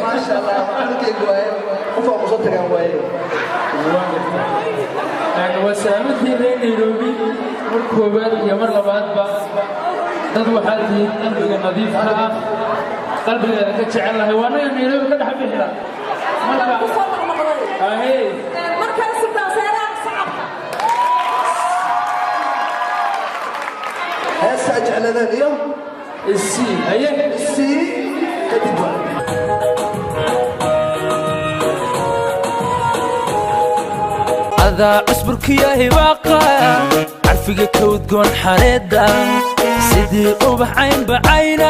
ما شاء الله وسامتني reer Nairobi mar koowaad iyo mar labaadba dad waxaad tihiin qalbiga nadiifka ah qalbigeeda ka jecel lahay waa anaga Nairobi ka dhex bixila marka markaa sultaan sacabka heesta jecladeen iyo isii haye isii kadib adaa cusburkiya hibaaqa carfiga kawdgoon xareedda sidii ubax caynbacayna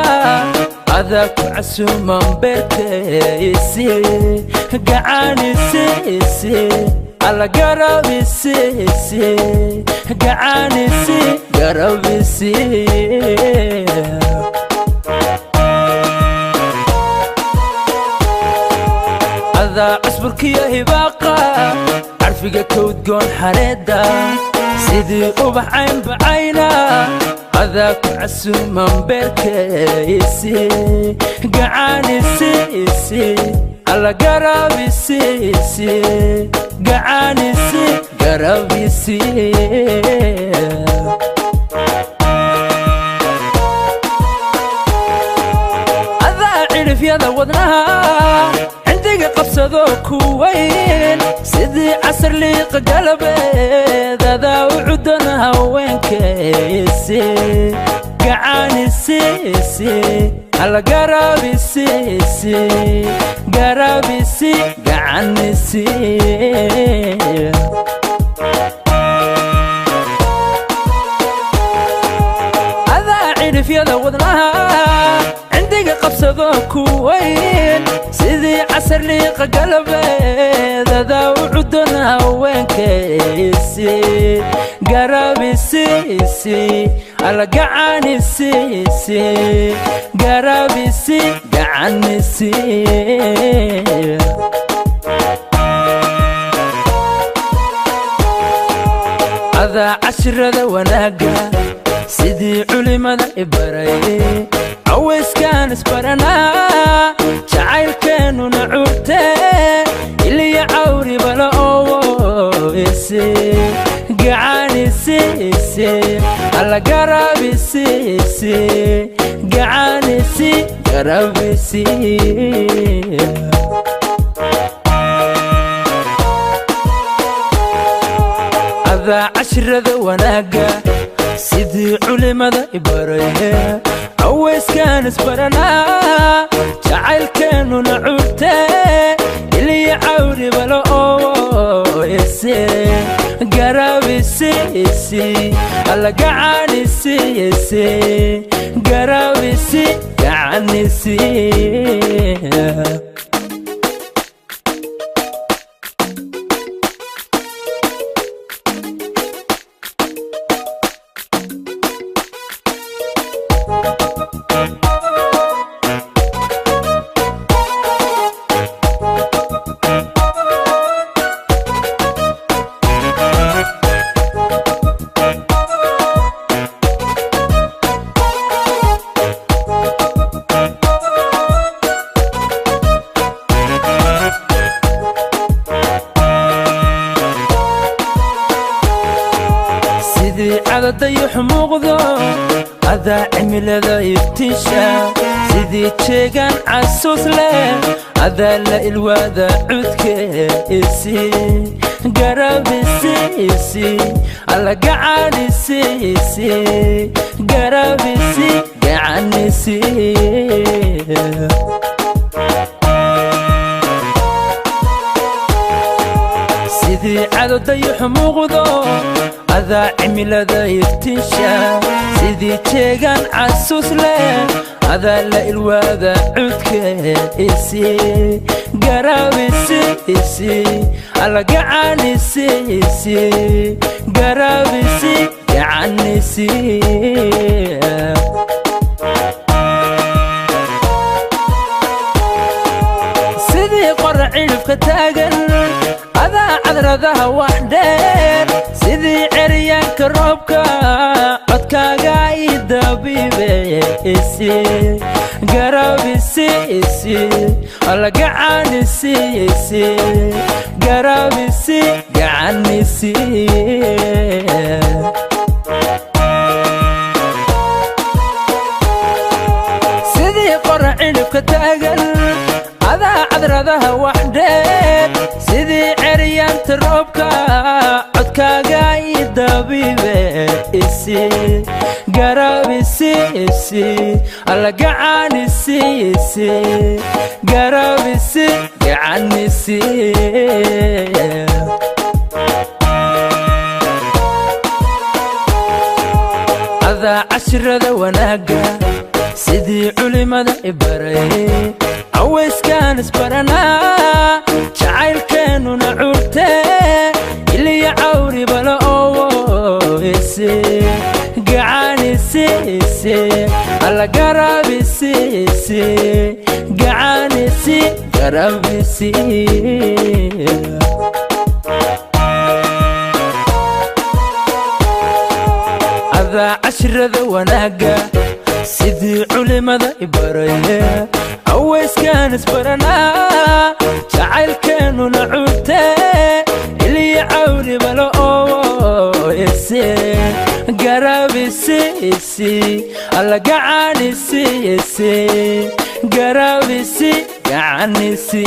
adaa ku casuuman beerkaysi gacaanisiisi alla garabisiisi gacaanisi garabisi adaa cusburkiya hibaaqa carfiga kawdgoon xareedda sidii ubax caynbacayna adaa ku casuuman beerkaysi gacaanisiisi alla garabisiisi gacaanisi garabisi adaa cidhifyada wadnaha cindiga qabsado ku weyn sidii casar liiqa galabeed adaa u cudon haweenkaysi gacaanisiisi alla garabisiisi garabisi gacanisi adaa cidhifyada wadnaha cindiga qabsado ku weyn sidii casar liiqa galabeed adaa u cudon haweenkaysi garabisiisi alla gacanisiisi garabisi gacanisi adaa cashirada wanaagga sidii culimada ibaray cawayskaan isbaranaa jacaylkeennuna curtee iliya cawri bala oowoisi gacanisiisi alla garabisiisi gacanisi garabisi adaa cashirada wanaagga sidii culimada ibaray cawayskaan isbaranaa jacaylkeennuna curtee iliya cawri bala oowoisi garabisiisi alla gacanisiisi garabisi gacanisi sidii cadadayo muuqdo adaa cimilada iftiisha sidii jeegaan casuus leh adaa la ilwaada cudkeisi garabisiisi alla gacanisiisi garabisi gacanisi sidii cadadayo muuqdo adaa cimilada iftiisha sidii jeegaan casuus leh adaa la ilwaada cudkeisi Garabisi isi, alla gacanisi isi, garabisi gacanisi. Sidii qora cidhibka taagan, adaa cadradaha wax dheer, sidii ceryaanka roobka, codkaaga i dabiibe isi, garabisi isi, alla gacanisi isi, garabisi gacanisi. Sidii qora cidhibka taagan, adaa cadradaha wax dheer, sidii ceryaanta roobka, codkaaga i dabiibe isi, garabisi isi, alla gacanisi isi, garabisi gacanisi. Adaa cashirada wanaagga sidii culimada ibaray, cawayskaan isbaranaa, jacaylkeennuna curtee, iliya cawri bala owo isi, gacanisi isi, alla garabisi isi, gacanisi garabisi. Adaa cashirada wanaagga sidii culimada ibaray, cawayskaan isbaranaa, jacaylkeennuna curtee, iliya cawri bala owo isi, garabisi isi, alla gacanisi isi, garabisi gacanisi.